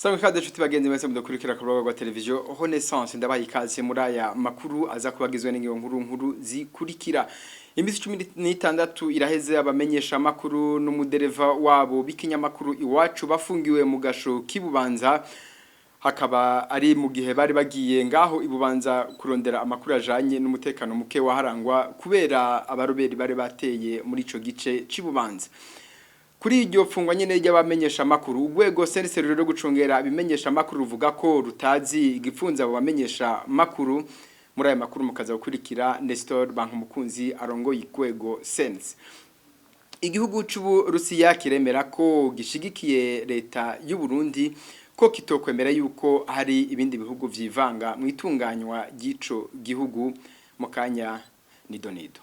Sangwe kaze nshuti bagenzi mwese mudukurikira ku rubuga rwa televiziyo Renaissance. Ndabaha ikaze muri aya makuru aza kubagizwe n'ingingo nkuru nkuru zikurikira. Iminsi 16 iraheze abamenyesha makuru n'umudereva wabo b'ikinyamakuru Iwacu bafungiwe mu gasho k'ibubanza, hakaba ari mu gihe bari bagiye ngaho ibubanza kurondera amakuru ajanye n'umutekano muke waharangwa kubera abaroberi bari bateye muri ico gice c'ibubanza. Kuri iryo fungwa nyene ry'abamenyesha makuru, urwego CNC rero gucungera ibimenyesha makuru ruvuga ko rutazi igipfunza abo bamenyesha makuru. Muri aya makuru mukaza gukurikira Nestor Bankumukunzi arongoye urwego CNC. Igihugu c'Uburusiya kiremera ko gishigikiye leta y'u Burundi, ko kitokwemera yuko hari ibindi bihugu vyivanga mu itunganywa ry'ico gihugu. Mu kanya nidonido.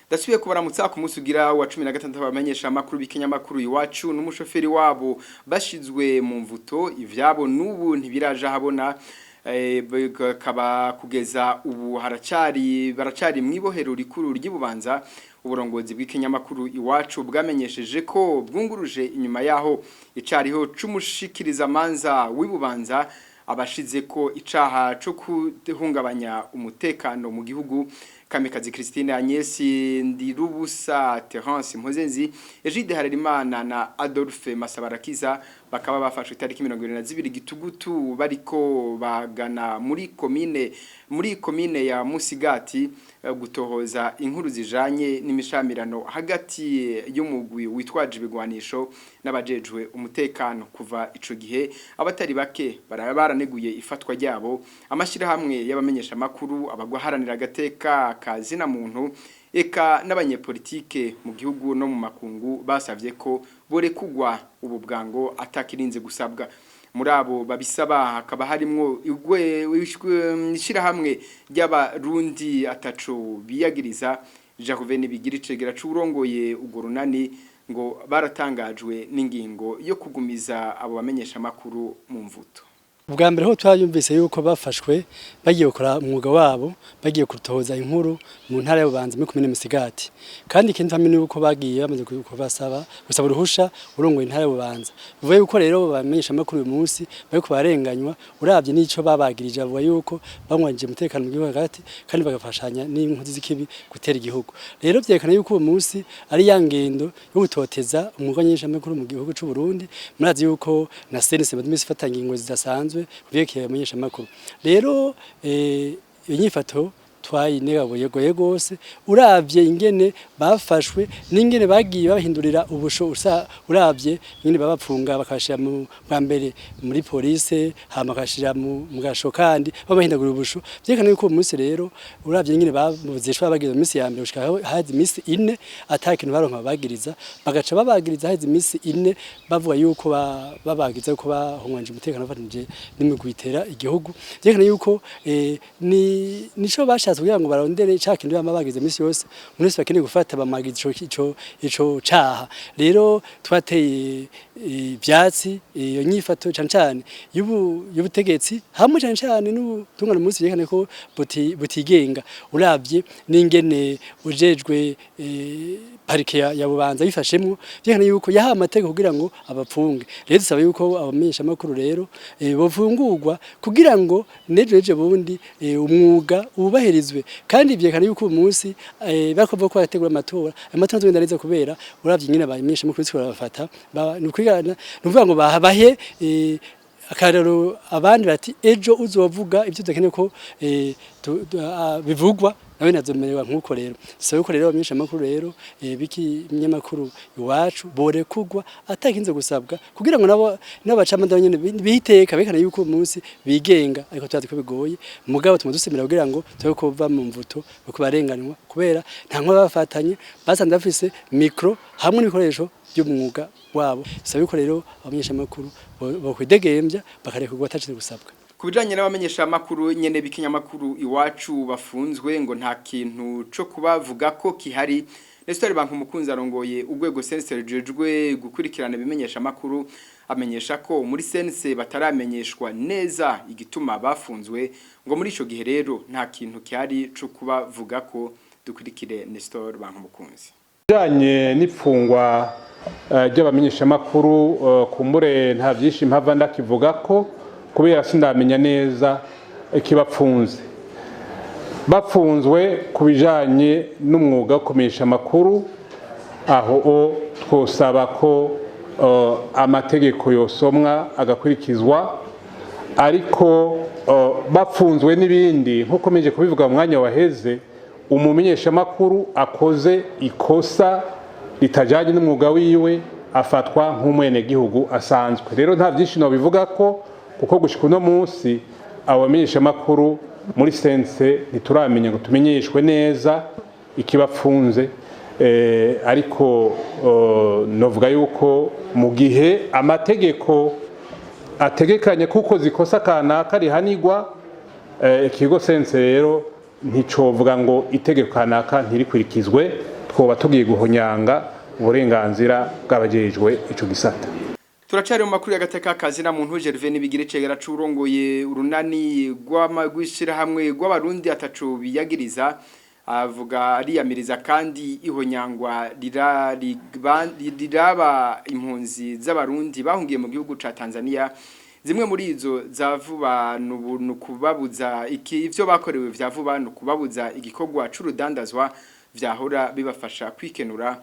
Ndasubiye kubaramutsa. Ku munsi ugira wa 16 abamenyesha amakuru b'ikinyamakuru Iwacu n'umushoferi wabo bashizwe mu mvuto, ivyabo n'ubu ntibiraja habona. Kaba kugeza ubu haracari baracari mwibohero rikuru ry'ibubanza. Uburongozi bw'ikinyamakuru Iwacu bwamenyesheje ko bwunguruje inyuma yaho icariho c'umushikiriza manza w'ibubanza abashize ko icaha co kuhungabanya umutekano mu gihugu. Kamikazi Christine, Agnes Ndirubusa, Terence Mpozenzi, Egide Harerimana na Adolphe Masabarakiza bakaba bafashwe itariki 22 Gitugutu bariko bagana muri komine ya Musigati gutohoza inkuru zijanye n'imishamirano hagati y'umugwi witwaje ibigwanisho n'abajejwe umutekano. Kuva ico gihe abatari bake baraneguye ifatwa ryabo. Amashirahamwe y'abamenyesha makuru, abagwaharanira agateka ka zina muntu, eka n'abanyepolitike mu gihugu no mu makungu basavye ko borekugwa ubu bwango atakirinze gusabwa. Muri abo babisaba hakaba harimwo ishirahamwe ry'Abarundi ataco biyagiriza. Gervais Nibigira, icegera c'uwurongoye urwo runani, ngo baratangajwe n'ingingo yo kugumiza abo bamenyesha makuru mu mvuto. Ubwa mbere ho twayumvise yuko bafashwe bagiye gukora umwuga wabo, bagiye kutoza inkuru mu ntara y'Ububanza muri komine Musigati. Kandi ikindi twamenye yuko bagiye bamaze kubasaba gusaba uruhusha urongoye intara y'Ububanza. Bivuye yuko rero bamenyesha amakuru uyu munsi bariko barenganywa. Uravye n'ico babagirije, bavuga yuko bamwanje umutekano mu gihugu hagati kandi bagafashanya n'inkozi z'ikibi gutera igihugu. Rero vyerekana yuko uwo munsi ari ya ngendo yo gutoteza umwuga w'abamenyeshamakuru mu gihugu c'u Burundi. Murazi yuko na CNC bamaze imisi ifata ingingo zidasanzwe kuvyerekeye abamenyeshamakuru. Rero inyifato twayinegabuye goye gose, uravye ingene bafashwe n'ingene bagiye babahindurira ubusho. Usa uravye ingene babapfunga, bakabashira mu bwa mbere muri police, hama bakabashira mu gasho, kandi babahindagurira ubusho, vyerekana yuko uwo munsi rero uravye ingene bamuzishwa bageze mu minsi ya mbere gushika hazi imisi 4 ata kintu baronka babagiriza, bagaca babagiriza hazi imisi 4 bavuga yuko babagiriza yuko bahungabanyije umutekano bafatanije n'imigwi itera igihugu. Vyerekana yuko ni nico bashatse kugira ngo barondere ca kintu bama bagize imisi yose, umuntu wese bakeneye gufata bamagiza ico caha. Rero twateye ivyatsi iyo nyifato cane cane y'ubutegetsi hamwe cane cane n'ubutungane munsi, yerekana ko butigenga. Uravye n'ingene ujejwe parike ya Bubanza bifashemwo, vyerekana yuko yahawe amategeko kugira ngo abapfunge. Rero dusaba yuko abamenyeshamakuru rero bofungurwa kugira ngo nejo nejo bundi umwuga wubahirizwe. Kandi vyerekana yuko uyu munsi bakuvuga ko bategura amatora, amatora azogenda neza, kubera uravye ingene abamenyeshamakuru bariko barabafata, ni ukuvuga ngo bahe akarero abandi bati ejo uzovuga ivyo tudakeneye ko bivugwa nawe nazomererwa nkuko. Rero dusaba yuko rero abamenyeshamakuru rero biki ibinyamakuru Iwacu borekurwa atakinze gusabwa, kugira ngo nabo n'abacamanza nyene biteka berekana yuko uyu munsi bigenga. Ariko turazi ko bigoye, mugabo tuma dusemera kugira ngo tube ko bava mu mvuto bariko barenganywa, kubera nta nkora bafatanye, basanze bafise micro hamwe n'ibikoresho by'umwuga wabo. Dusaba yuko rero abamenyeshamakuru bokwidegembya bakarekurwa atacinze gusabwa. Ku bijanye n'abamenyesha makuru nyene b'ikinyamakuru Iwacu bafunzwe, ngo nta kintu co kubavuga ko kihari. Nestor Bankumukunzi arongoye urwego CNC rujejwe gukurikirana ibimenyesha makuru amenyesha ko muri CNC bataramenyeshwa neza igituma bafunzwe, ngo muri ico gihe rero nta kintu kihari co kubavuga ko. Dukurikire Nestor Bankumukunzi. Bijanye n'ipfungwa Ry'abamenyeshamakuru, kumbure nta byinshi mpava ndakivuga ko kubera sindamenya neza ikibapfunze. Bapfunzwe ku bijanye n'umwuga wo kumenyesha amakuru, aho o twosaba ko amategeko yosomwa agakurikizwa. Ariko bapfunzwe n'ibindi, nk'uko meje kubivuga mu mwanya waheze, umumenyeshamakuru akoze ikosa ritajanye n'umwuga wiwe afatwa nk'umwenegihugu asanzwe. Rero nta byinshi nobivuga ko, kuko gushika uno munsi abo bamenyeshamakuru muri CNC ntituramenya ngo tumenyeshwe neza ikibapfunze. Ariko novuga yuko mu gihe amategeko ategekanye kuko zikosa kanaka rihanigwa, ikigo CNC rero nticovuga ngo itegeko kanaka ntirikurikizwe, twoba tugiye guhonyanga uburenganzira bw'abajejwe ico gisata. Turacari mu makuru y'agateka kazi na muntu. Gervais Nibigire, cegera curongoye urunani rw'ishirahamwe rw'abarundi ataco biyagiriza, avuga ariyamiriza kandi ihonyangwa riraba impunzi z'abarundi bahungiye mu gihugu ca Tanzania. Zimwe muri izo za vuba nukubabuza iki ivyo bakorewe vya vuba nukubabuza igikorwa c'urudandazwa vyahora bibafasha kwikenura.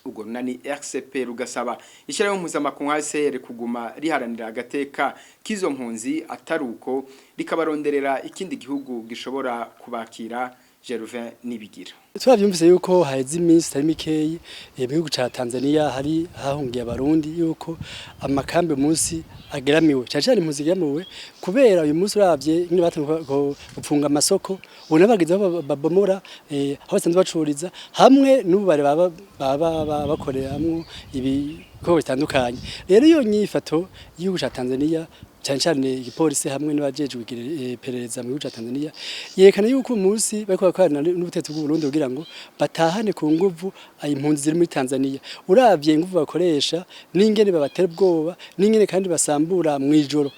Ubwo runani RCP rugasaba ishyirahamwe mpuzamakungu HCR kuguma riharanira agateka k'izo mpunzi, ataruko rikabaronderera ikindi gihugu gishobora kubakira. Gervais Nibigira. Twavyumvise yuko haheze iminsi itari mikeyi mu gihugu ca Tanzania hari hahungiye abarundi, yuko amakambi munsi ageramiwe cyane cyane, impunzi igeramiwe kubera uyu munsi uravye nyine batanguye gupfunga amasoko, ubu bageze aho babomora aho basanzwe bacururiza hamwe n'ububare baba bakoreramwo ibikorwa bitandukanye. Rero iyo nyifato y'igihugu ca Tanzania, cyane cyane igipolisi hamwe n'abajejwe iperereza mu gihugu ca Tanzania, yerekana yuko umunsi bariko bakorana n'ubutegetsi bw'u Burundi kugira ngo batahane ku nguvu impunzi ziri muri Tanzania. Uravye inguvu bakoresha n'ingene babatera ubwoba n'ingene kandi basambura mw'ijoro,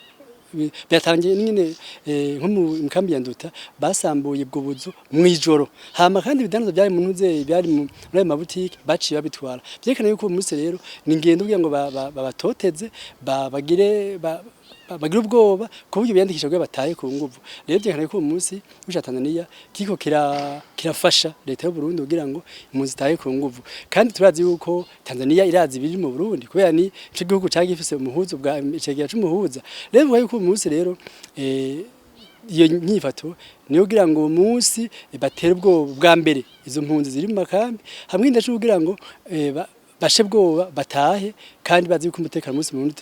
byatangiye nyine nko mu kambi ya Nduta basambuye ubwo buzu mw'ijoro, hama kandi ibidandazwa byari mu ntuze byari muri ayo mabutike baciye babitwara. Byerekana yuko uwo munsi rero ni ingendo kugira ngo babatoteze, bagire bagira ubwoba ku buryo biyandikisha kugira bataye ku nguvu. Rero byerekana ko uwo munsi w'ica Tanzania kiko kirafasha leta y'u Burundi kugira ngo impunzi zitahe ku nguvu. Kandi turazi yuko Tanzania irazi ibiri mu Burundi kubera ni ico gihugu cagifise umuhuzo bwa icegera c'umuhuza. Rero bivuga yuko uwo munsi rero iyo nyifato niyo kugira ngo uwo munsi batere ubwoba bwa mbere izo mpunzi ziri mu makambi, hamwe ndacu kugira ngo bashe bwoba batahe, kandi bazi yuko umutekano munsi mu Burundi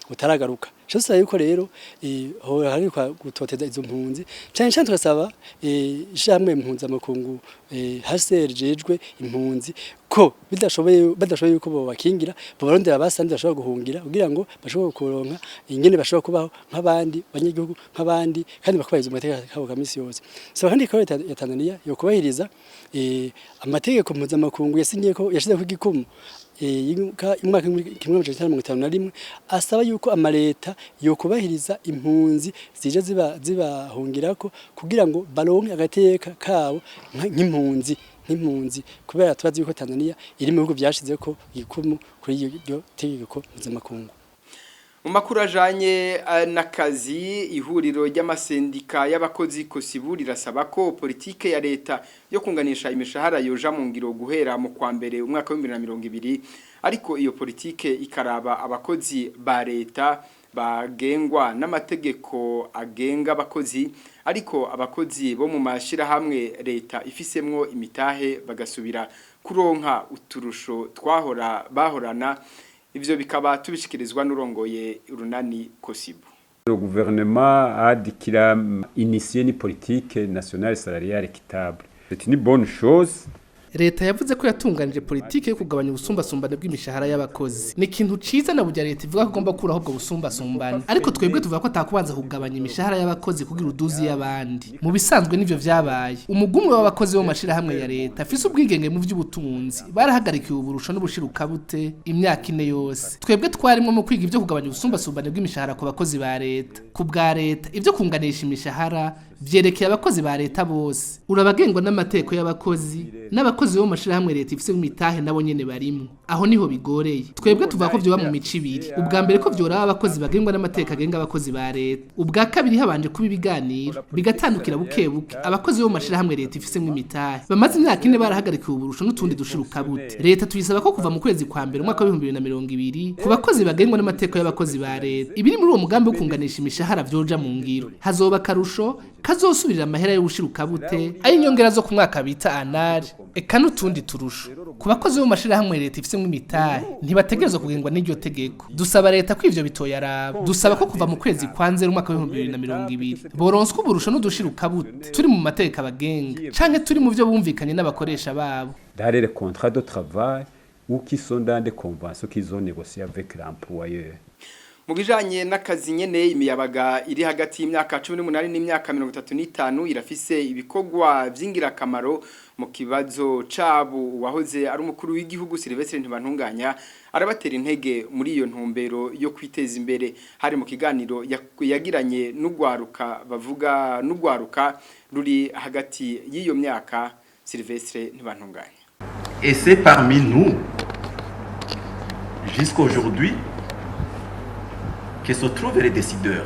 utaragaruka. Cyo yuko rero ho hari gutoteza izo mpunzi cyane cyane, tugasaba ishamwe mpuzamakungu HCR jejwe impunzi ko bidashoboye badashoboye yuko bo bakingira, bobarondera abasandi bashobora guhungira kugira ngo bashobore kuronka ingene bashobora kubaho nk'abandi banyagihugu nk'abandi, kandi bakubahiriza amategeko kabo ka misi yose. Saba kandi ko leta ya Tanzania yo kubahiriza amategeko mpuzamakungu yasinye ko yashize ku gikumu imwaka 1951, asaba yuko amaleta yokubahiriza impunzi zije ziba zibahungirako kugira ngo baronke agateka kabo nk'impunzi, kubera turazi yuko Tanzania iri mu bihugu vyashize ko igikumu kuri iryo tegeko mpuzamakungu. Mu makuru ajanye n'akazi, ihuriro ry'amasendika y'abakozi COSYBU rirasaba ko politike ya leta yo kunganisha imishahara yoja mu ngiro guhera mu kwa mbere umwaka wa 2020, ariko iyo politike ikaraba abakozi ba leta bagengwa n'amategeko agenga abakozi, ariko abakozi bo mu mashirahamwe leta ifisemwo imitahe bagasubira kuronka uturusho twahora bahorana. Ivyo bikaba tubishikirizwa n'urongoye urunani COSYBU. Le gouvernement a dit qu'il a initié une politique nationale salariale équitable. C'est une bonne chose. Leta yavuze ko yatunganije politike yo kugabanya ubusumbasumbane bw'imishahara y'abakozi. Ni ikintu ciza na burya leta ivuga ko igomba gukuraho ubwo busumbasumbane, ariko twebwe tuvuga ko atakubanza kugabanya imishahara y'abakozi kugira uduzi y'abandi. Mu bisanzwe nivyo vyabaye. Umugumwe w'abakozi bo mu mashirahamwe ya leta afise ubwigenge mu vy'ubutunzi barahagarikiwe uburusho n'ubushirukabute imyaka 4 yose. Twebwe twarimwo mu kwiga ivyo kugabanya ubusumbasumbane bw'imishahara ku bakozi ba leta. Ku bwa leta, ivyo kunganisha imishahara vyerekeye abakozi ba leta bose, urabagengwa n'amategeko y'abakozi n'abakozi. N'abakozi bo mu mashirahamwe leta ifise imitahe nabo nyene barimwo. Aho niho bigoreye. Twebwe tuvuga ko vyoba mu mico ibiri: ubwa mbere, ko vyoraba abakozi bagengwa n'amategeko agenga abakozi ba leta; ubwa kabiri, habanje kuba ibiganiro, bigatandukira buke buke abakozi bo mu mashirahamwe leta ifisemwo imitahe bamaze imyaka 4 barahagarikiwe uburusho n'utundi dushirukabute. Leta tuyisaba ko kuva mu kwezi kwa mbere umwaka wa 2020, ku bakozi bagengwa n'amategeko y'abakozi ba leta, ibiri muri uwo mugambi wo kunganisha imishahara vyoja mu ngiro. Hazoba akarusho kazosubirira amahera y'ubushirukabute, ay'inyongera zo ku mwaka bita anari, eka n'utundi turusho. Ku bakozi bo mu mashirahamwe leta ifisemwo imitahe, ntibategerezwa kugengwa n'iryo tegeko. Dusaba leta ko ivyo bitoyaraba. Dusaba ko kuva mu kwezi kwa Nzeri umwaka wa 2020 boronswa uburusho n'udushirukabute turi mu mategeko abagenga canke turi mu vyo bumvikanye n'abakoresha babo. Dans les contrats de travail ou qui sont dans des conventions qu'ils ont négociées avec l'employeur. Mu bijanye n'akazi nyene, imiyabaga iri hagati y'imyaka 18 n'imyaka 35 irafise ibikorwa vy'ingirakamaro mu kibazo cabo. Wahoze ari umukuru w'igihugu Sylvestre Ntibantunganya arabatera intege muri iyo ntumbero yo kwiteza imbere. Hari mu kiganiro yagiranye n'ugwaruka, bavuga n'ugwaruka ruri hagati y'iyo myaka. Sylvestre Ntibantunganya. Et c'est parmi nous, jusqu'aujourd'hui, que se trouvent les décideurs.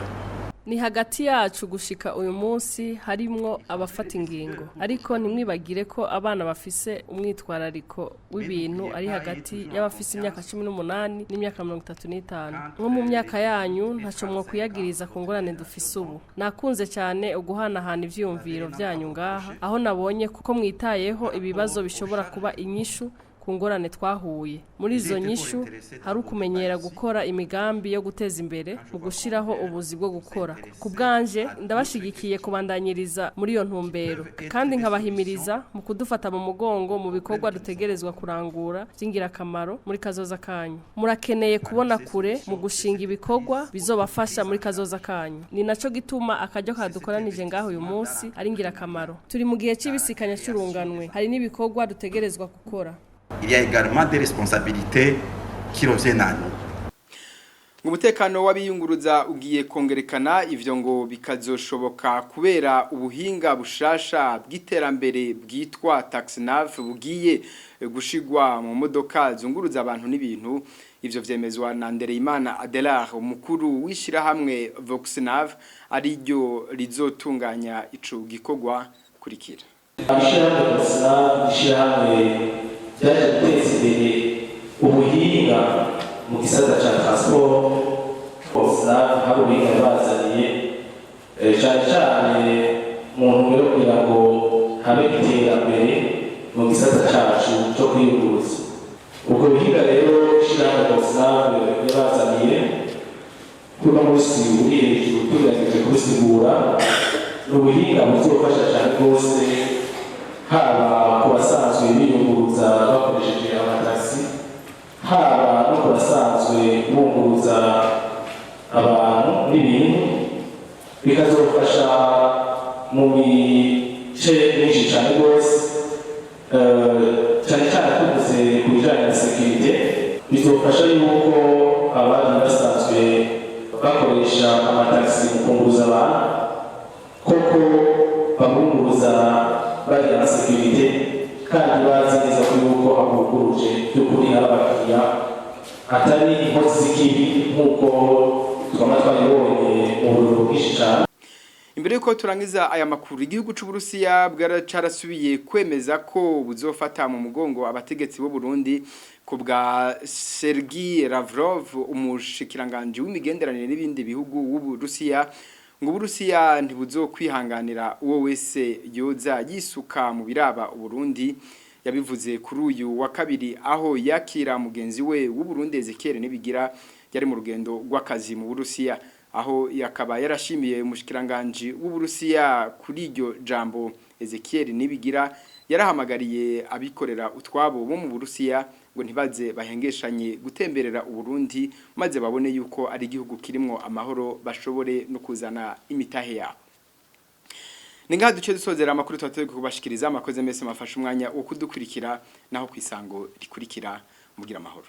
Ni hagati yacu gushika uyu munsi harimwo abafata ingingo, ariko ntimwibagire ko abana bafise umwitwarariko w'ibintu ari hagati y'abafise imyaka 18 n'imyaka 35. Nko mu myaka yanyu, ntaco mwokwiyagiriza ku ngorane dufise ubu. Nakunze cyane uguhanahana ivyiyumviro vyanyu ngaha, aho nabonye kuko mwitayeho ibibazo bishobora kuba inyishu ku ngorane twahuye. Muri izo nyishu hari ukumenyera gukora imigambi yo guteza imbere mu gushiraho ubuzi bwo gukora. Ku bwanje, ndabashigikiye kubandanyiriza muri iyo ntumbero, kandi nkabahimiriza mu kudufata mu mugongo mu bikorwa dutegerezwa kurangura by'ingirakamaro muri kazoza kanyu. Murakeneye kubona kure mu gushinga ibikorwa bizobafasha muri kazoza kanyu. Ni naco gituma akaryo kadukoranije ngaho uyu munsi ari ingirakamaro. Turi mu gihe cy'ibisikanya cy'urunganwe, hari n'ibikorwa dutegerezwa gukora. Il y a également des responsabilités qui reviennent à nous. Ngo umutekano w'abiyunguruza ugiye kongerekana. Ivyo ngo bikazoshoboka kubera ubuhinga bushasha bw'iterambere bwitwa Taxinav bugiye gushigwa mu modoka zunguruza abantu n'ibintu. Ivyo vyemezwa na Ndereyimana Adelard, umukuru w'ishirahamwe Voxnav, ariryo rizotunganya ico gikorwa. Kurikira. Ishirahamwe Voxnav, ishirahamwe ryaje guteza imbere ubuhinga mu gisata ca transport. Voxnav hari ubuhinga bazaniye cane cane mu ntumbero yo kugira ngo habe iterambere mu gisata cacu co kwiyunguruza. Ubwo buhinga rero ishirahamwe Voxnav yabazaniye kuno munsi uri hejuru, tugerageje kubisigura, ni ubuhinga buzofasha cyane rwose, haba ku basanzwe biyunguruza bakoresheje amatasi, haba no ku basanzwe bunguruza abantu n'ibintu. Bikazofasha mu mice myinshi cyane rwose, cyane cyane tuvuze ku bijyanye na sécurité. Bizofasha yuko abari basanzwe bakoresha amatagisi mu kunguruza abantu koko babunguruza bari na sécurité, kandi bazi neza ko yuko abunguruje by'ukuri ari abakiriya, atari inkozi z'ikibi nk'uko twaba twabibonye mu buriro bwinshi cyane. Imbere yuko turangiza aya makuru, igihugu c'u Burusiya bwaracarasubiye kwemeza ko buzofata mu mugongo abategetsi b'u Burundi. Ku bwa Sergei Lavrov, umushikiranganje w'imigenderanire n'ibindi bihugu w'u Burusiya, ngo Uburusiya ntibuzokwihanganira uwo wese yoza yisuka mu biraba Uburundi. Yabivuze kuri uyu wa kabiri aho yakira mugenzi we w'u Burundi Ezekiel Nibigira, yari mu rugendo rw'akazi mu Burusiya, aho yakaba yarashimiye umushikiranganje w'Uburusiya kuri iryo jambo. Ezekiel Nibigira yarahamagariye abikorera utwabo bo mu Burusiya ngo ntibaze bahengeshanye gutemberera Uburundi, maze babone yuko ari igihugu kirimwo amahoro, bashobore no kuzana imitahe yabo. Ningaha duce dusozera amakuru twateye kubashikiriza. Amakoze mese mafashe umwanya wo kudukurikira, naho kwisango rikurikira. Mugira amahoro.